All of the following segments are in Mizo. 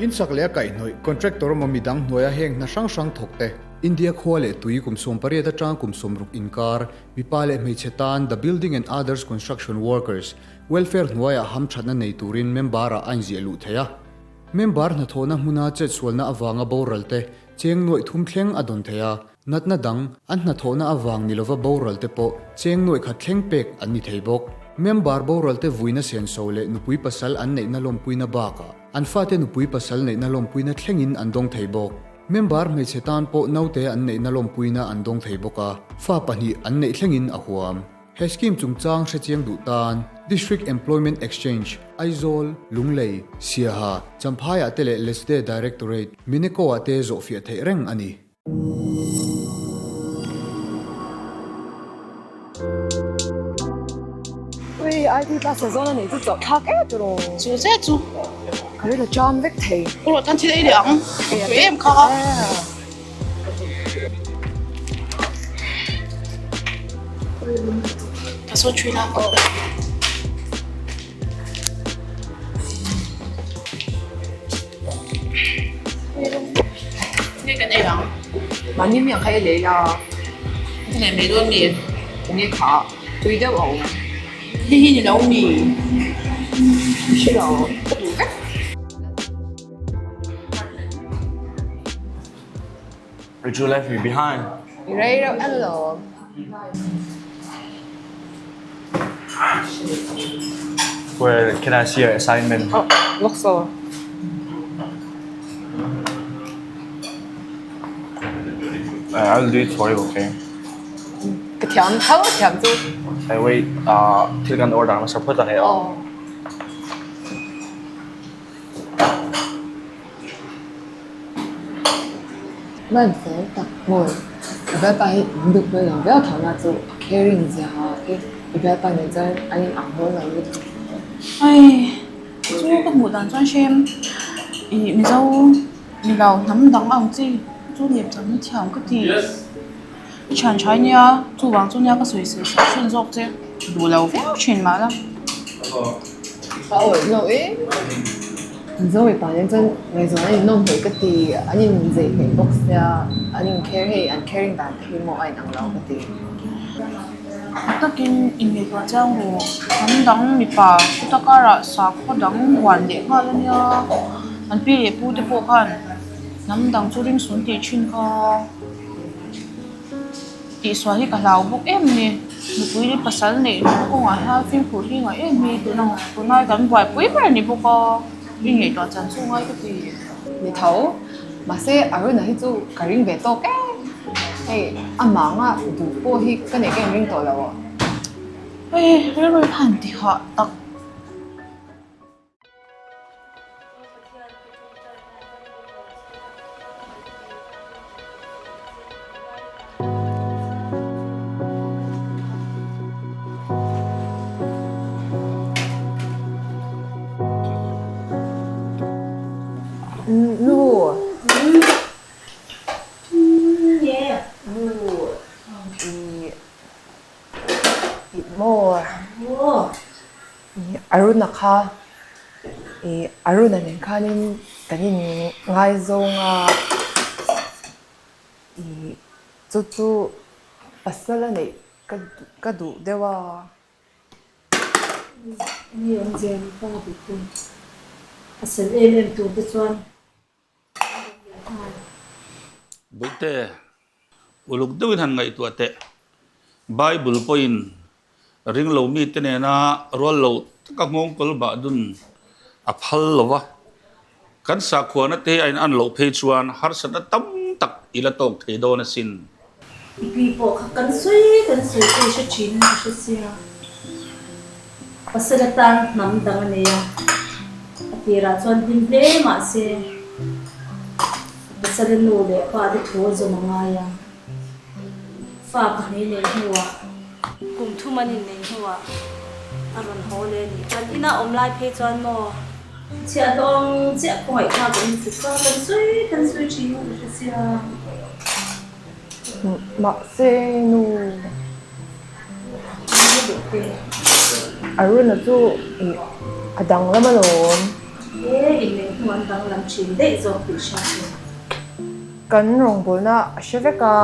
In sak leh a kaihhnawih, contractor emaw midang hnuaia heng hna hrang hrang thawk te. India khua leh tui kum 18 atang kum 60 inkar, mipa leh hmeichhe tan The Building and Others Construction Workers Welfare hnuaiah hamthatna nei turin member-ah a inziah luh theih a. Member hnathawhna hmuna chetsualna avanga boral te cheng nuaih thum thleng a dawn thei a, natna dang an hnathawhna avang ni lova boral te pawh cheng nuaih khat thleng pek an ni thei bawk. Member boral te vuina senso leh nupui pasal an neihna lawmpuina bakah an fate nupui pasal neihna lawmpuina thlengin an dawng thei bawk. Member hmeichhe tan pawh naute an neihna lawmpuina an dawng thei bawk a, fa pahnih an neih thlengin a huam. He scheme chungchang hrechiang duh tan District Employment Exchange, Aizawl, Lunglei, Siaha, Champhaiah te leh Lesde Directorate, Mineko-ah te zawhfiah theih reng a ni. Ui, ID class a zawn a nih chu chawlh thlak e tiraw? Chu zet chu. Ka rilru cham vek thei. Ka ruah tan thil ei leh ang. Tui em kha. Ka sawn thin a. Nge kan ei ang? Mahni mi ang kha ei leh ila. Ka nei mai dawn mi? Enge kha? Tui deuh a awm. Hei hi ni lo mi? Hre lo. Ka duh vek. Would you left me behind? I rei reuh en lo. Where can I see your assignment? Oh, look so. I'll do it for you, okay? Ka thiam tho thiam chu. Hey, wait, thil kan order ang sa phawt ang e. Oh. Man fel tak maw? I bialpa hi min duh hmel lo viau tho na chu a caring zia hi i bialpa nen chuan an in ang dawn lo lutuk. Hei chu ka hmuh dan chuan hrem ih mizo ni lo hnam dang ang chi chu lep chang thiam ka ti i thian tha ania chuvang chu nia ka sawi sawi sak thin zawk che duh lo viau thin mah la. Ka awih lo e. Mizo mipa nen chuan ngaihzawn an innawm hmel ka ti, an inzeih hmel bawk sia, an in care hei an caring dan te hi maw a inang lo ka ti. A takin inngaihtuah chiang ru, hnam dang mipa chuta karah sakhaw dang huan leh nghal a nia, an pi leh pu te pawh khan hnam dang chu ringsun tih thin kha. Tihsual hi ka hlau bawk em ni? Nupui leh pasal neih na kawngah hian fimkhur hi ngaih em hi tuna tunlai kan buaipui ber a ni bawk a, i ngaihtuah chan chu ngai ka ti. Ni tho, mahse Aruna hi chu ka ring ve tawk em. Hei a manga duh pawh hi ka neih ka inring tawh lo aw. Hei rilru hi han ti hah tak. Nu. Nu. I. I maw. Aruna kha ih Aruna nen khanin kan in ngaizawng a ih chu chu pasal a neih ka ka duh deuh a. Ni awmzia ni pa duhtu pasal em em tur te chuan Bawihte, uluk deuhin han ngaihtuah teh. Bible pawhin ringlo mite nena rual lo taka nghawngkawl bah dun a phal lo va. Kan sakhuana te a in an loh phei chuan harsatna tam tak i la tawk thei dawn asin. I pi pawh kha kan sawi kan sawi te i hre thin in ka hre sia. Pasal atan hnam dang a nei a, a tirah chuan hlim hle mah se pasala nu leh pa te thu a zawm a ngai a. Fa pahnih nei hnuah kum thum an inneih hnuah a rawn haw leh a nih chuan inah awm lai phei chuan maw chhiah hlawng chiah khawngaihthlak awm tuk kha kan sawi kan sawi thin a ka hre sia. Mahse nu Aruna chu ih a danglam alawm. E inneih hnu an danglam thin daih zawk tih hriat tur. Kan rawngbawlna a hre vek a,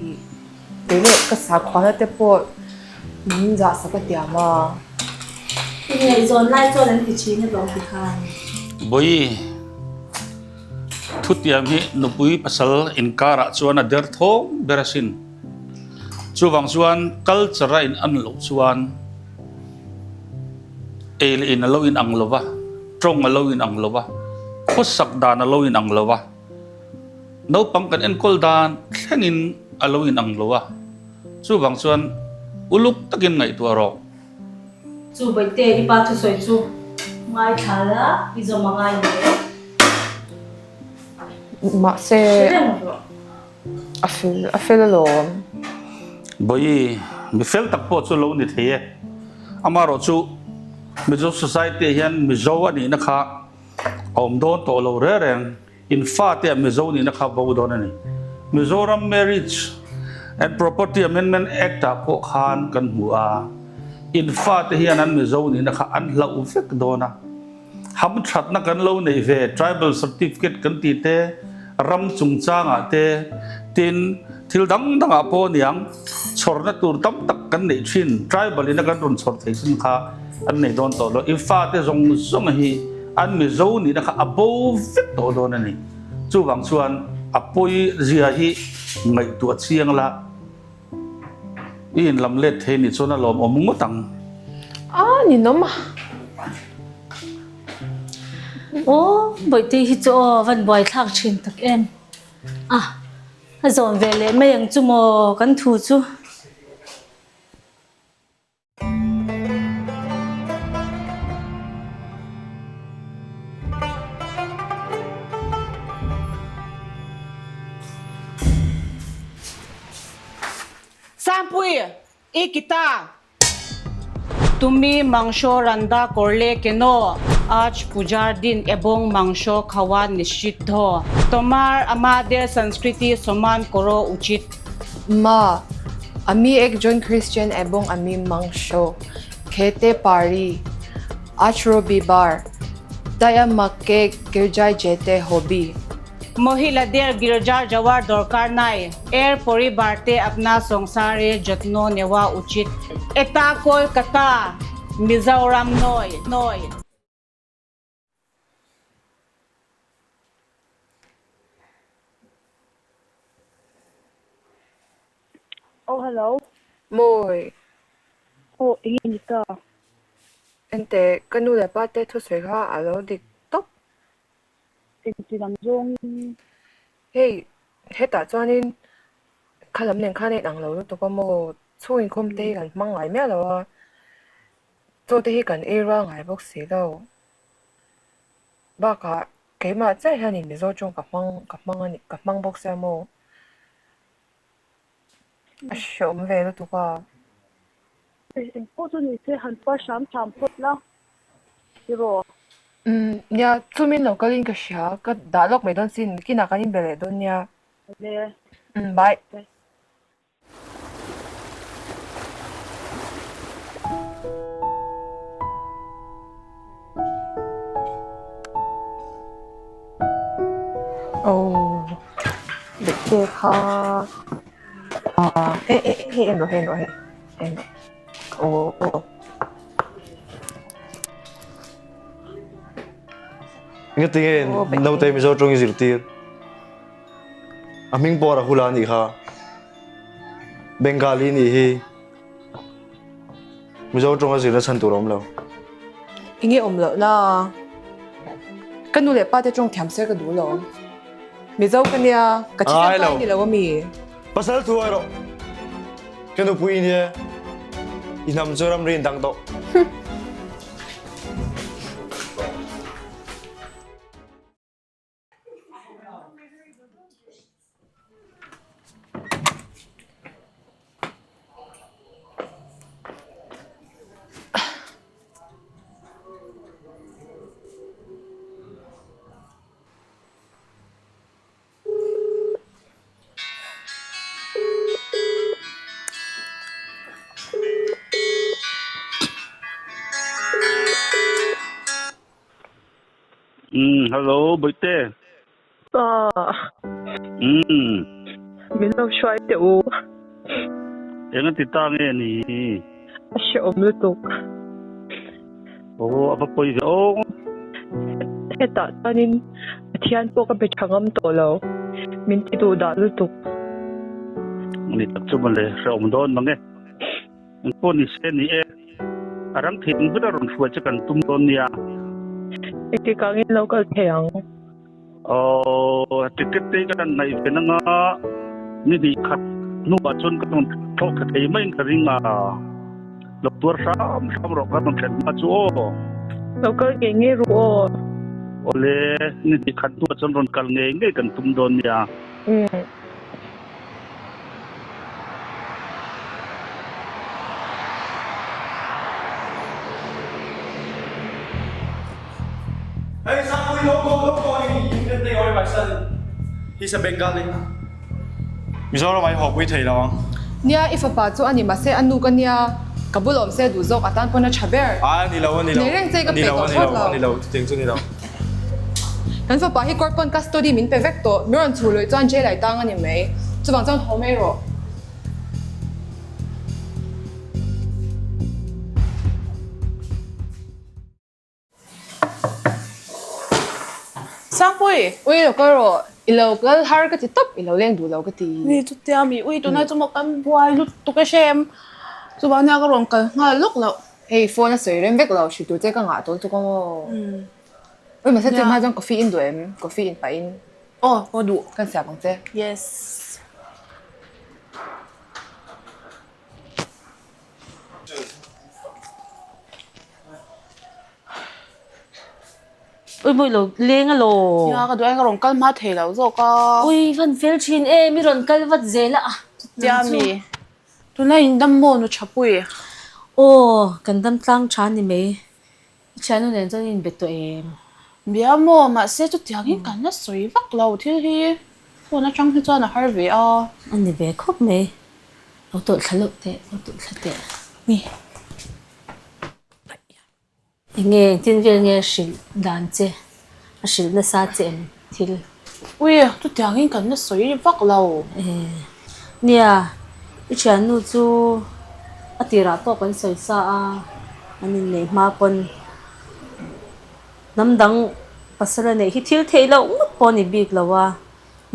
ih kei leh ka sakhuana te pawh min zahsak a tiam a. Inngaihzawn lai chuan an ti thin alawm ti khan. Bawihi, thutiam hi nupui pasal inkarah chuan a der thawng ber asin. Chuvang chuan culture a in an loh chuan ei leh in a lo in ang lo va, tawng a lo in ang lo va, khawsak dan a lo in ang lo va, naupang kan enkawl dan thlengin a lo in ang lo a. Chuvang chuan uluk takin ngaihtuah rawh. Chu Baihte i pa thusawi chu ngaithla la, i zawm a ngai hle. Mahse. Hre reng rawh. A fel a fel alawm. Bawi, mi fel tak pawh chu lo ni thei e. Amaherawh chu Mizo Society ah hian Mizo a nihna kha a awm dawn tawh lo reng reng. In fate ah Mizo nihna kha bo dawn a ni. Mizoram Marriage and Property Amendment Act ah pawh khan kan hmu a, in fate hian an Mizo nihna kha an hlauh vek dawn a. Hamthatna kan lo neih ve, Tribal Certificate kan tih te, ram chungchangah te, tin, thil dang dangah pawh aniang, chhawrna tur tam tak kan neih thin, Tribal ina kan rawn chhawr thei chin kha an nei dawn tawh lo. I fate zawng zawng hi an Mizo nihna kha a bo vek tawh dawn a ni. Chuvang chuan a pawi zia hi ngaihtuah chiang la. I inlam let thei nih chuan a lawmawm ngawt ang. A ninawm a. Aw, Bawihtei hi chu aw van buaithlak thin tak em. A, a zawn ve leh mai ang chu maw kan thu chu. Sangpui, i kita. Tumi mangsho randa korle keno aaj pujar din ebong mangsho khawa nishiddho. Tomar amader sanskriti soman koro uchit. Ma, ami ekjon Christian ebong ami mangsho khete pari aaj robibar tai amake girjai jete hobe. Mohilader girjar jawar dorkar nai er poribarte apna songsare jotno newa uchit. Eta Kolkata, Mizoram noi, noi. Oh hello. Mawi. Oh enge ni ta? Enteh, ka nu leh pa te thusawi kha a lo dik tawp. Engti lam zawngin? Hei, hetah chuanin kha lam nen khan a inang lo lutuk a maw? Chhung inkhawm te hi kan hmang ngai miah lo a, chaw te hi kan ei rual ngai bawk si lo. Bakah keimah chiah hianin Mizo tawng ka hmang ka hmang a ni ka hmang bawk sia maw? A hreawm ve lutuk a. Eng pawh chu ni se han par hram hram phawt la tiraw? Umm nia chumin lo kalin ka hria ka dah lawk mai dawn sin kinah kan inbe leh dawn nia. Le. Umm bye. Aww Bete kha ah eh eh hei en rawh hei en rawh hei en rawh aw aw. Engati nge naute Mizo tawng i zirtir? A hming pawh Rahula a nih kha. Bengali nih hi Mizo tawng a zirna chhan tur a awm lo. Enge awm loh na? Ka nu leh pa te tawng thiam se ka duh lo. Mizo ka nia, ka thi tangkai ni lo ami? Pasal thuai rawh. Ka nupui nia i hnam chu ramri in dang tawh. Umm hello Bawihte. Pa. Umm. Min lo hruai teh u. Eng a ti ta nge ni? A hrehawm lutuk. Aw a va pawi ve aw. Hetah chuanin Pathian pawh ka be tha ngam tawh lo. Min ti duh dah lutuk. Ni tak chu mawle hrehawm dawn mang e. Eng pawh ni se ni e. A rang thei ang ber a rawn hruai che kan tum dawn nia. Engtikah ngin lo kal thei ang? Aw, ticket te hi ka rawn ngaih ve nanga ni hnih khat hnuah chuan ka rawn thlawk thla thei maiin ka ring a. Lo tuar hram hram rawh ka rawn thlen hma chu aw. Lo kal ngei ngei ru aw. Awle, ni hnih khat hnuah chuan rawn kal ngei ngei kan tum dawn nia. Umm. Hey Sangpui lo go lo go you can take away my son he's a Bengali Mizoram ah i haw pui thei lo ang. Nia i fapa chu a ni mahse a nu ka nia ka bul awm se duh zawk atan pawn a tha ber. A ni lo a ni lo Nei reng che ka a ni peih lo tawh a ni thlawt lo lo. a ni lo chutiang chu a ni lo. Kan fapa hi court pawn custody min pe vek tawh, mi rawn chhuh luih chuan jail ah i tang a ni mai. Chuvang chuan haw mai rawh. Sangpui! Ui lo kal rawh, i lo kal har ka ti tawp, i lo leng duh lo ka ti. Ni chutia mi ui tunai chu maw kan buai lutuk e hrem, chuvang nia ka rawn kal nghal lawk loh. Hei phone a sawi rem vek lo, hrilh tur che ka ngah tawl tuk ang aw. Ui mahse chu hma chuan coffee in duh em? Coffee in pah in. Aw ka duh. Kan siam ang che. Yes. Ui mawi lo leng a law. Nia ka duh ai ka rawn kal hma thei lo zawk a. Ui van fel thin e mi rawn kal vat zel a. Chutia mi. Tuna in dam maw nu Thapui? Aw kan dam tlang tha ni mai. I thiannu nen chuan i inbe tawh em? Bia maw, mahse chutiangin kan la sawi vak lo thil hi phone atang hi chuan a har ve a. A ni ve khawp mai, lo tawlh thla loh teh, lo tawlh thla teh. Ni. Enge engtin vel nge hrilh dan che, a hrilh nasa che em thil? Ui, chutiangin kan la sawi vak lo. Nia, i thiannu chu a tirah pawh kan sawi sa a, an inneih hma pawn hnam dang pasal a neih hi thil theih loh ngawt pawh a ni bik lo a,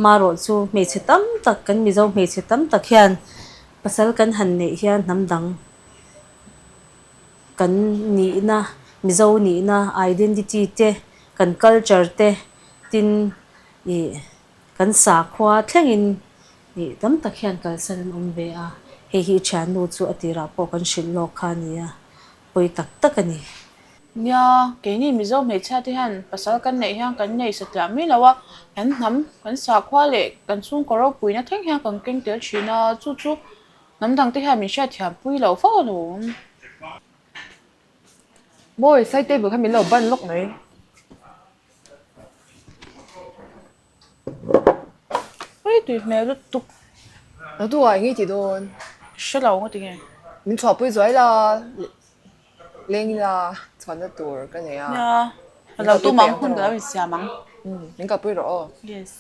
marawh chu hmeichhe tam tak kan Mizo hmeichhe tam tak hian pasal kan han neih hian hnam dang kan nihna, Mizo nihna, identity te, kan culture te tin ih Kan sakhua thlengin ih tam tak hian kalsan an awm ve a, hei hi i thiannu chu a tirah pawh kan hrilh lawk kha a ni a, pawi tak tak a ni. Nia, keini Mizo hmeichhia te hian pasal kan neih hian kan nei satliah mai lo a, kan hnam, kan sakhua leh kan chhungkaw ropuina thleng hian kan keng tel thin a, chu chu hnam dang te hian min hriatthiam pui lo fo alawm. Mawi, side table kha min lo ban lawk mai. Ui tui hmel lutuk. Lo tu ah eng i ti dawn? Hre lo nga tinge. Min chhuahpui zuai la, leng ila chhuahna tur ka nei a. Nia, lo tu mang hun ka lo insiam ang. Min kalpui rawh aw. Yes.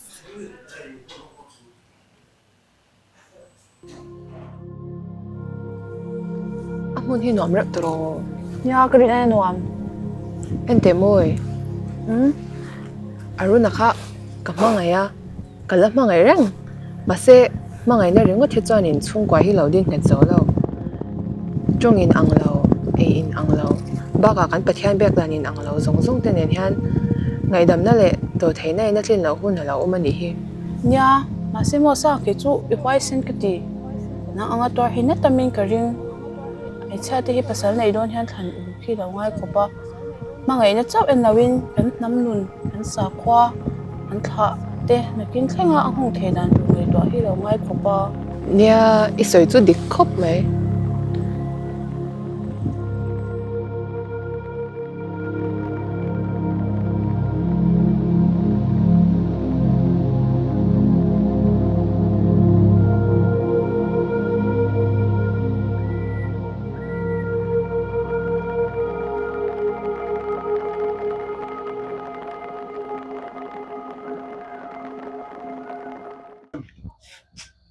A hmun hi nuam reuh tawh. Nia ka rin a nuam. Enteh mawi. Umm. Aruna kha ka hmangaih a, ka la hmangaih reng. Mahse hmangaihna ringawt hi chuan in chhungkua hi lo din nghet zo lo. Tawng in ang lo, ei in ang lo. Bakah kan Pathian biak dan in ang lo zawng zawng te nen hian ngaihdamna leh dawhtheihna in a tlin loh hun a lo awm a nih hi. Nia, mahse maw sa kei chu i huaisen ka ti. Nang anga tuar hi na tamin ka ring. Hmeichhia te hi pasal neih dawn hian thlan uluk hi lo ngai khawp a. Hmangaihna chauh en loin kan hnam nun, kan sakhua, kan thlah te nakin thlenga a nghawng thei dan tur ngaihtuah hi lo ngai khawp a. Nia, i sawi chu dik khawp mai.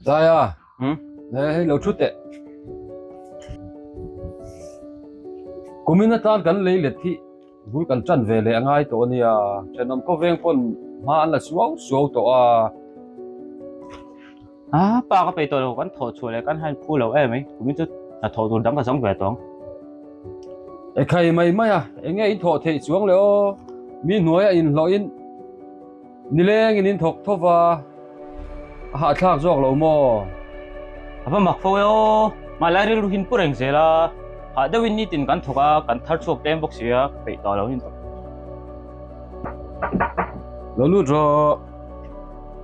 Daia, hei lo thu teh. Kumin atan kan lei let hi bul kan tan ve leh a ngai tawh a nia. Thenawm khawveng pawn hma an la suau suau tawh a. A pa ka peih tawh lo, kan thawh chhuah leh kan han phu lo em mai. Kumin chu hnathawh tur dang ka zawng ve tawh ang. Ekhai mai mai a, enge in thawh theih chuang le aw. Mi hnuaia inhlawhin. Nilengin in thawk tho va, a hahthlak zawk lo maw? A va mak fo e aw, mahla rilru hin pu reng zel a, hah deuhin nitin kan thawk a, kan thar chhuak tlem bawk si a, ka peih tawh lo hin tawp. Lo lut rawh.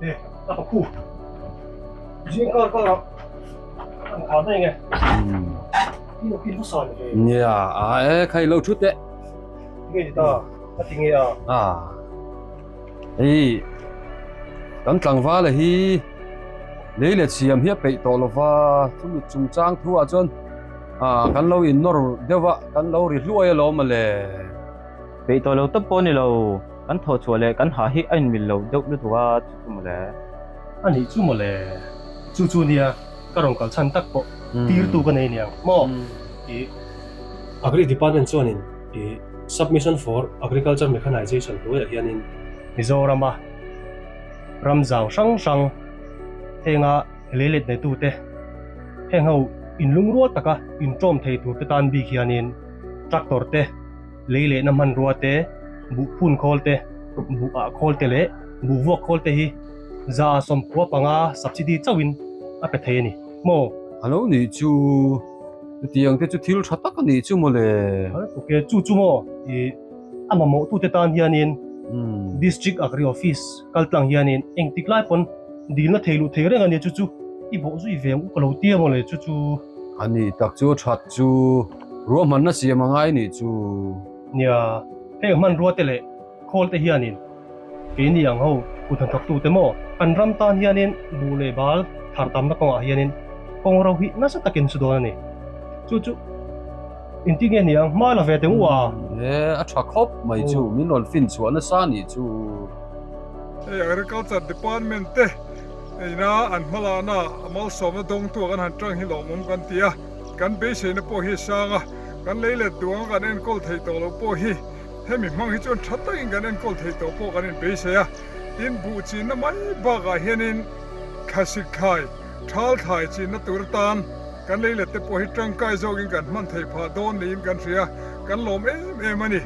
E, a pa khu. Zing kar kar ah an khar daih nge. I lo kin hmasa ni ve. Nia, a e khai lo thu teh. Nge ti ta, a ti nge a. A. Hei kan tlangval hi lei leh chhiam hi a peih tawh lo va chumi chungchang thu ah chuan ah kan lo in nawr deuh a kan lo ri hluai alawm mawle. Peih tawh lo tawp pawh a ni lo, kan thawh chhuah leh kan hah hi a inmil lo deuh lutuk a chu chu mawle. A nih chu mawle, chu chu nia ka rawn kal chhan tak pawh tirtu ka nei aniang maw i Agri Department chuanin i Submission for Agriculture Mechanization hnuaiah hianin Mizorama ram zau hrang hrang henga leilet neitute heng ho inlungrual taka inṭawm thei turte tan bik hianin tractor te, lei lehna hmanrua te, buh phun khawl te, buh ah khawl te leh buh vuak khawl te hi 115 subsidy chauhin a pe thei a ni maw? A lo nih chu. Chutiang te chu thil tha tak a nih chu mawle. Ok, chu chu maw i a mamawh tute tan hianin District Agri Office kal tlang hianin engtik lai pawn dilna thei luh thei reng a nia chu chu i bawh zui ve ang u ka lo tia mawle chu chu. A nih tak chu that chu ruahmanna siam a ngai nih chu. Nia, heng hmanrua te leh khawl te hianin keini ang ho kut hnathawk tute maw kan ram tan hianin buh leh bal thar tamna kawngah hianin kawng ro hi nasa takin su dawn a ni. Chu chu inti nge niang hma la ve teh u a. E a tha khawp mai chu min rawn fin chhuah nasa nih chu. Hei Agriculture Department te ina an hmalahna a malsawmna dawngtu ah kan han tang hi lawmawm kan ti a, kan beiseina pawh hi a sang a, kan lei let duh anga kan enkawl theih tawh loh pawh hi Hemi hmang hi chuan tha takin kan enkawl theih tawh pawh kan inbeisei a, tin buh chinna mai bakah hianin thlasik thlai, thal thlai chinna tur atan kan lei let te pawh hi tangkai zawkin kan hman theih phah dawn niin kan hria, kan lawm em em a ni.